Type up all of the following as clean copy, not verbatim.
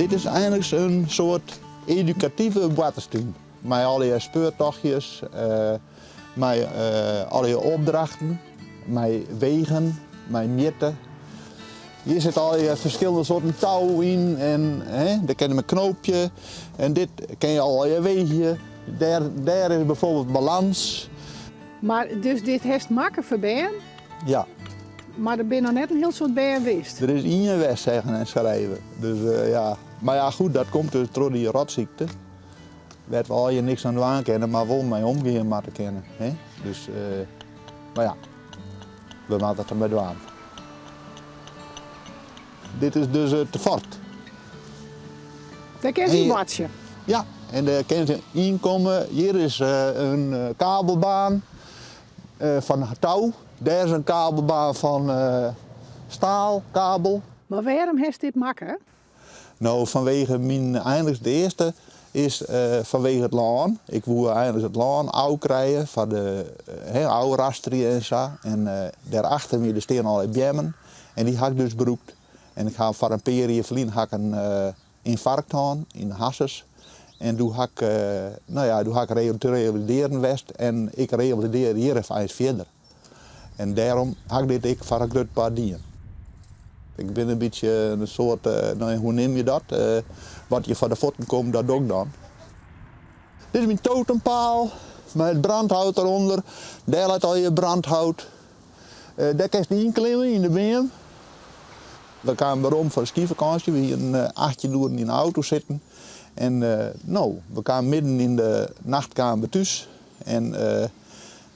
Dit is einliks in soart edukative boarterstún. Mei allegear speurtochtjes, mei allegear opdrachten, mei wegen, mei mjitte. Hjir sit allegear ferskillende soarten tou yn en dêr kin je mei knoopje en dit kin je allegear weagje. Dêr, dêr is bijvoorbeeld balans. Mar dus dit hast makke foar bern? Ja. Mar der binne noch net in hiel soad bern west? Der is ien west, zeggen en schrijven. Dus ja. Mar ja, goed, dat komt dus troch dy rotsykte. Wêr't we allegear niks oan dwaan kinne, mar wol mei omgean moatte kinne. Hè? Dus, mar ja, we moatte it dermei dwaan. Dit is dus it fort. Dêr kinne se yn boartsje. Ja, en dêr kinne se yn komme. Hjir is in kabelbaan fan tou. Dêr is in kabelbaan fan staalkabel. Mar wêrom hast dit makke? No, fanwege myn einliks de earste is fanwege it lân. Ik woe einliks it lân ôfkrije foar de ôfrasterje en sa. En dêr achter my der stean allegear beammen en dy ha ik dus brûkt. En ik ha foar in pear jier ferlyn ha ik in ynfarkt hân yn de harsens. En doe ha ik, no ja, doe ha ik te revalidearjen west en ik revalidearje hjir eins fierder. En dêrom ha ik dit ek foar in grut part dien. Ik bin in bytsje in soart, no ja, hoe neame je dat? Wat je foar de fuotten komt, dat doch ik dan. Dit is myn totempaal mei it brandhout derûnder. Dêr leit allegear brandhout. Dêr kinst ynklimme yn de beam. We kamen werom fan de skyfakânsje. We hienen 18 oeren yn de auto sitten. En no, we kamen midden yn de nacht kamen we thús. En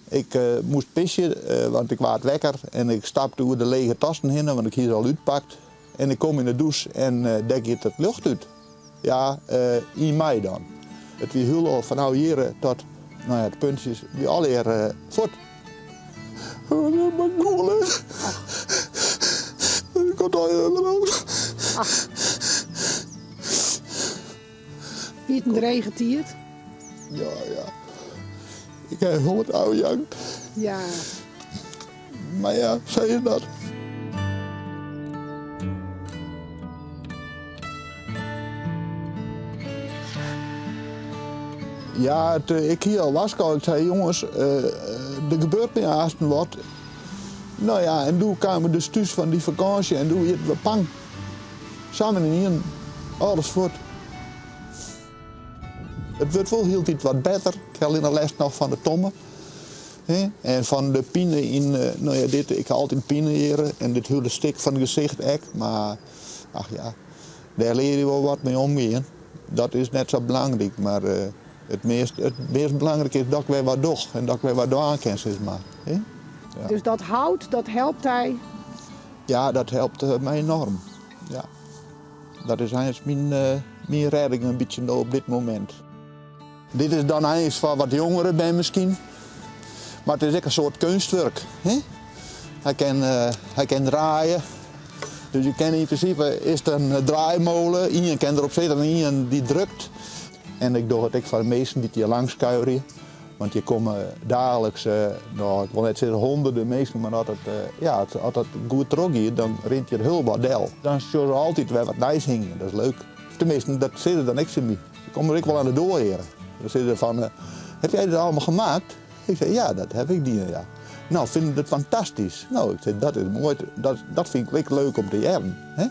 Ik moast pisje, want ik waard wekker en ik stapte oer de lege tassen hinne, want ik hie se al útpakt. En ik kom yn de dûs en dêr giet it ljocht út. Ja, yn my dan. It wie hiel fan ôf hjir tot, no ja, de puntsjes wie allegear fuort. Oh, my goeie. Ik komt allegear werom. Wie it in drege tiid? Ja, ja. Ik ha hiel wat ôfjankt. Ja. Mar ja, sa is dat. Ja, it, ik hie al warskôge. Ik sei, jonges, der gebeurt my aansten wat. No ja, en doe kamen we dus thús fan dy fakânsje en doe wie it pang. Samar ynienen, alles fuort. It wurdt wol hieltyd wat better. Ik ha allinnich lêst noch fan de tomme. En fan de pine yn, no ja, dit, ik ha altyd pine hjir en dit hiele stik fan it gesicht ek. Mar ach ja, dêr leare je wol wat mei omgean. Dat is net sa belangryk, mar it meast, it meast belangryk is dat ik wer wat doch en dat ik wer wat dwaan kin, sis mar. Ja. Dus dat hout, dat helpt dy? Ja, dat helpt my enorm. Ja. Dat is eins myn, myn rêding in bytsje no op dit momint. Dit is dan eins foar wat jongere bern miskien. Mar it is ek in soart keunstwurk. Hè? Hy kin, hy kin draaie. Dus je kin yn prinsipe is it in draaimole. Ien kin derop sitte en ien dy drukt. En ik doch it ek foar de minsken dy't hjir langs kuierje. Want hjir komme daliks, no ik wol net sizze honderden minsken, mar as it, ja, as it goed trochgiet, dan rint hjir hiel wat del. Dan sjogge se altyd wer wat nijs hingjen, dat is leuk. Teminsten, dat sizze dan ek tsjin my. Se komme ek wol oan de doar hjir. Dan sizze se fan, heb jij dit allemaal gemaakt? Ik zeg, ja, dat heb ik dien, ja. Nou, vinden dat fantastisch. Nou, ik zeg, dat is moai, dat, dat fyn ik ek leuk om te hearren. Hè?